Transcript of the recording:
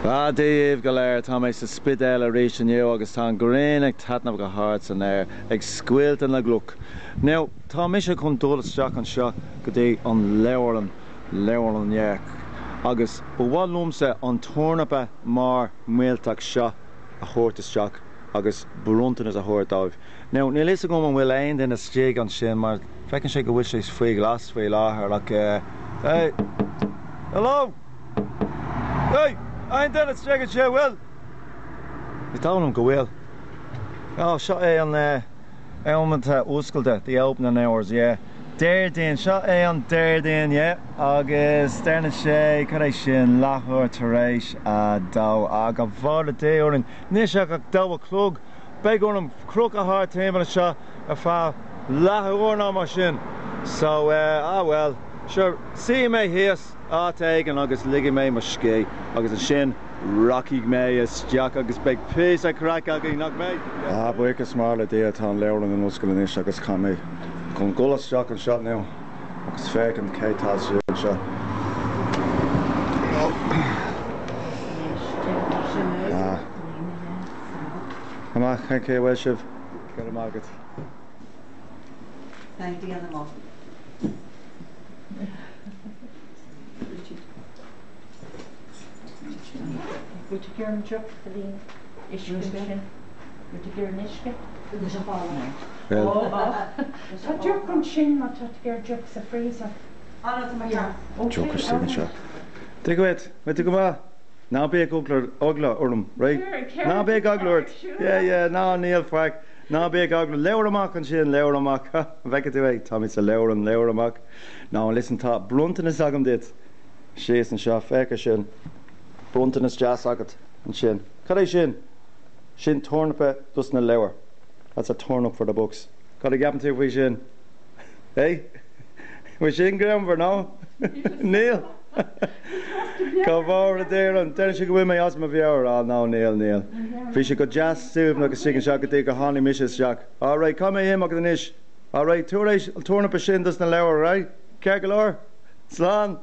Ah, Dia dhaoibh go léir, tá mé sa Spidéal arís inniu agus tá an ghrian ag taitneamh go hard san aer, ag scoilteadh na gcloch. Now, tá mise chun dul isteach anseo go dtí an leabharlann, leabharlann, yeah, agus ba mhaith liomsa an tornapa mór millteach seo a thabhairt isteach agus bronntanas a thabhairt dóibh. Now, níl fhios agam an bhfuil aon duine istigh ansin mar feiceann sé go bhfuil sé faoi ghlas faoi láthair ach eh, hey! Hello! Hey! Aon duine istigh anseo, bhfuil? Is dóigh liom go bhfuil. Oh, seo é an eh, amanta oscailte, the opening hours, yeah. Déardaoin, seo é an Déardaoin, yeah. Agus deireann sé, cad é sin, leathuair tar éis a dó. Ah, go bhfóire Dia orainn. Níl sé ach dó a chlog. Beidh orm crochadh thart timpeall anseo ar feadh leathuair nó mar sin. So, eh, ah well, sure, suífidh mé thíos. áit éigin agus ligfidh mé mo scíth agus ansin rachaidh mé isteach agus beidh píosa craic againn, nach mbeidh? Ah, buíochas mór le Dia, tá an leabharlann ar oscailt anois agus tá mé chun dul isteach anseo now agus féachaint cé tá istigh anseo. Ah. Amach, cén chaoi a bhfuil sibh? Go raibh maith agat. Thank you, Anna. Bhfuil tú ag iarraidh an deoch a bhí uisce ansin? Bhfuil tú ag iarraidh an uisce? Tá deoch ansin má tá tú ag iarraidh deoch sa freezer. Deoch istigh anseo. Dia dhuit, bhfuil tú go maith? Ná bíodh eagla orm, right? Ná bíodh eagla ort. Yeah, yeah, ná níl faic. Ná bíodh eagla. Labhair amach ansin, labhair amach. An bhfeiceann tú é? Táimid sa leabharlann, labhair amach. Now listen, tá bronntanas agam duit. Síos anseo, féach ar sin. Bronntanas deas agat ansin. Cad é sin? Sin tornapa dos na leabhair. That's a turnip for the books. Cad a gceapann tú faoi sin? Eh? Bhfuil sin greannmhar, no? Níl? Go bhfóire Dia orainn. Deireann sé go bhfuil mé as mo mheabhair. Ah, no, níl, níl. Bhí sé go deas suaimhneach istigh anseo go dtí gur tháinig mise isteach. Alright, caithfidh mé imeacht anois. Alright, tabhair an tornapa sin dos na leabhair, alright? Ceart go leor? Slán!